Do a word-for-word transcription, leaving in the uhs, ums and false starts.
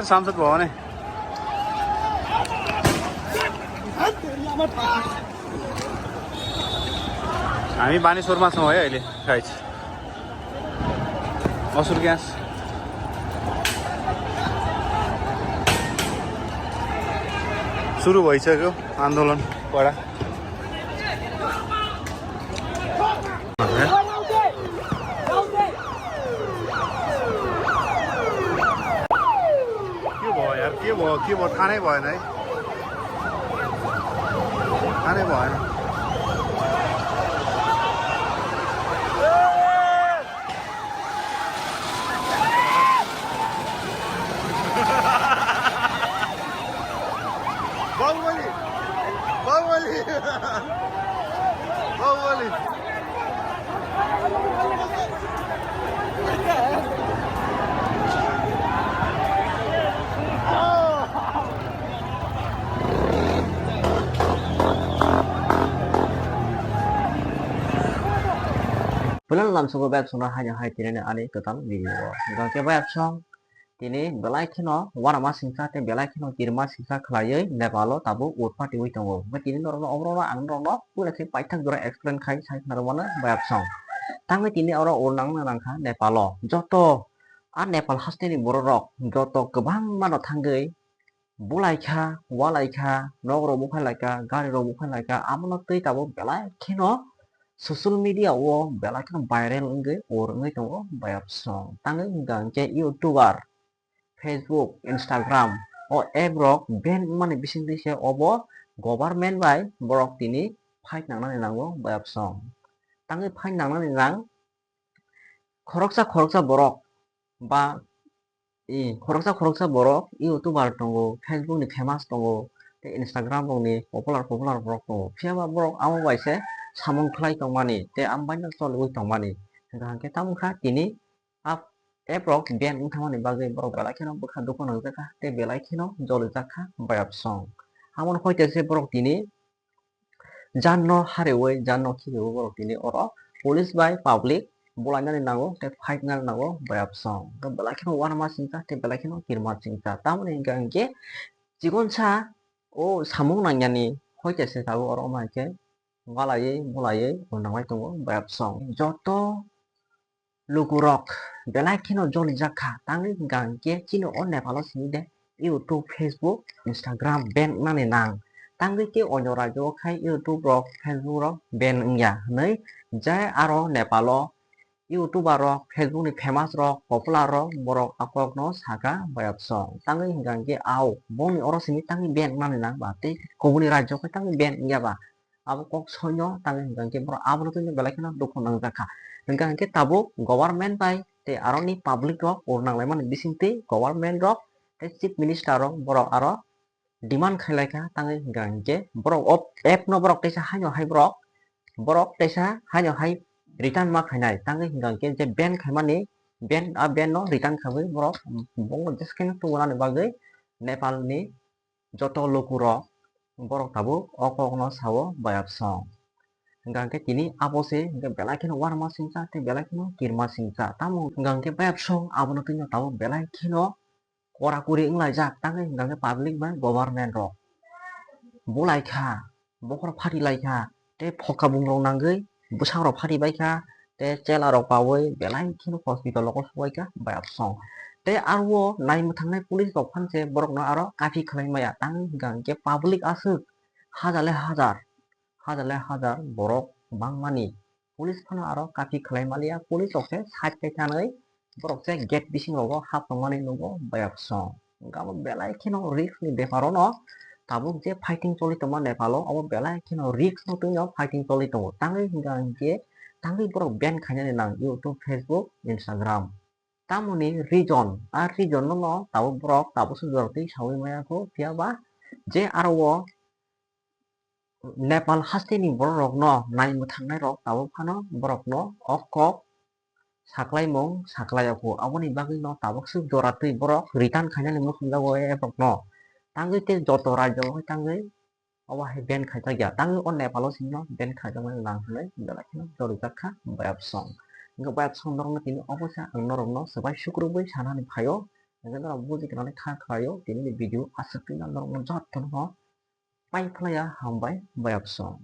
Samsat bhawani. Ami bani sorma song hoy aile, guys. Osur gas. Suru bhaise go andolon kora. Ke bo yaar, ke bo, ke bo, thane bo nai. Thane bo nai. Bahubali! Bahubali! Bahubali! Puilano lamsogo bayapsongno haino hai tinini ani kwtal video o. Hwnkhe bayapsong tini belai kheno uanama singcha tei belai kheno kirima singcha khwlaiwi Nepal o tabuk utpatiwi tongo. Hwnkhe tini norokno oborokno ang norokno puila khe paithak jora explain khai sai khna rwmano bayapsong. Tangwi tini oro ur nangna nangkha Nepal o. Joto a Nepal hasteni bororok joto kwbangmano thangwi bulaikha, ualaikha, nokrok buphailaikha, garirok buphailaikha, amono twi tabuk belai kheno social media o belai kheno viral wngwi ur wngwi tongo bayapsong. Tangwi hwnkha hwnkhe YouTuber, Facebook, Instagram o app rok ban wngmani bisingtwi se obo government bai borok tini fight nangnani nango bayapsong. Tangwi fight nangnani nang khoroksa khoroksa borok ba I, khoroksa khoroksa borok YouTuber tongo, Facebook ni famous tongo, tei Instagram rokni popular popular borok tongo. Phiya ba borok amo bai se samung khlai tongmani, tei amo bai no choliwi tongmani. Hwnkha hwnkhe tamo wngkha tini a app rok ban wngthangmani bagwi borok belai kheno bwkha dukhu nangjakha, tei belai kheno jolijakha bayapsong. Amoni hoite se borok tini janno harewi, janno khibiwi borok tini oro police bai public bulainani nango tei fight nani nango bayapsong. Tei belai kheno uanama singcha tei belai kheno kirima singcha. Tamoni hwnkha hwnkhe chikonsa o samung nangyani hoite se tabuk oro wngma hwnkhe walaiwi bulaiwi rw nanglai tongo bayapsong. Joto lukurok belai kheno jolijak kha. Tangwi hwnkha hwnkhe chini o Nepal o simi de YouTube, Facebook, Instagram ban wngnani nang. Tangwi tei onyo rajyo o khai YouTube rok, Facebook rok ban wngya hwnwi je aro Nepal o YouTuber rok, Facebook ni famous rok, popular rok, borok a kokno saka bayapsong. Tangwi hwnkha hwnkhe ao bongni oro simi tangwi ban wngnani nang ba tei kubuni rajyo o khai tangwi ban wngya ba. Abo kok soino tangwi hwnkha hwnkhe borok abono twi belai kheno dukhu nangjak kha. Hwnkha hwnkhe tabuk government bai tei aroni public rok ur nanglaimani bisingtwi government rok tei chief minister rok borok aro demand khailai kha tangwi hwnkha hwnkhe borok o app no borok teisa haino hai borok, borok teisa haino hai return ma khainai tangwi hwnkha hwnkhe je ban khaimani ban, a ban no return khaiwi borok bongo jeske no tubunani bagwi Nepal ni joto lukurok borok tabuk o kokno sao bayapsong. Hwnkha hwnkhe tini abo se hwnkhe belai kheno uanama singcha tei belai kheno kirima singcha. Tamo hwnkha hwnkhe bayapsong abono twino tabuk belai kheno kora kuri wnglaijak tangwi hwnkha hwnkhe public bai government rok bulaikha, bokhorok phatilaikha tei phoka bumrok nangwi bwsakrok phatibaikha. Tei chela rok pawi belai kheno hospital rogo sobaikha bayapsong. Tei aro naimwthangnai police rok phan se borokno aro kathi khlai maya tangwi hwnkha hwnkhe public aswk hajar le hajar, hajar le hajar borok bangmani police phano aro kathi khlai maliya, police rok se side kai thanwi borok se gate bising rogo hap tongmani nugo bayapsong. Hwnkhe abo belai kheno risk ni bepar ono tabuk je fighting choli tongma Nepal o, abo belai kheno risk no twino fighting choli tongo. Tangwi hwnkha hwnkhe tangwi borok ban khainani nang YouTube, Facebook, Instagram. Tamoni reason, a reason no no tabuk borok tabuk se jora twi sawi maya kho, phiya ba je aro o Nepal hasteni borok rok no nai mwthangnai rok tabuk phano borok no o kok saklaimung saklai o kho, aboni bagwi no tabuk swk jora twi borok return khainani muchung jago a app rok no. Tangwi tei joto rajyo o tangwi obo hai ban khaijak ya, tangwi o Nepal o simi no ban khaijakmani nang hinwi belai kheno jolijak kha bayapsong. Hwnkhe bayapsong norok no tini obo se ang norok no swbai sukrubwi sanani phaio. Hingke norok buji gwnangni kha khlaio tini ni video aswk twi norok no joto no pai phlaiya hambai bayapsong.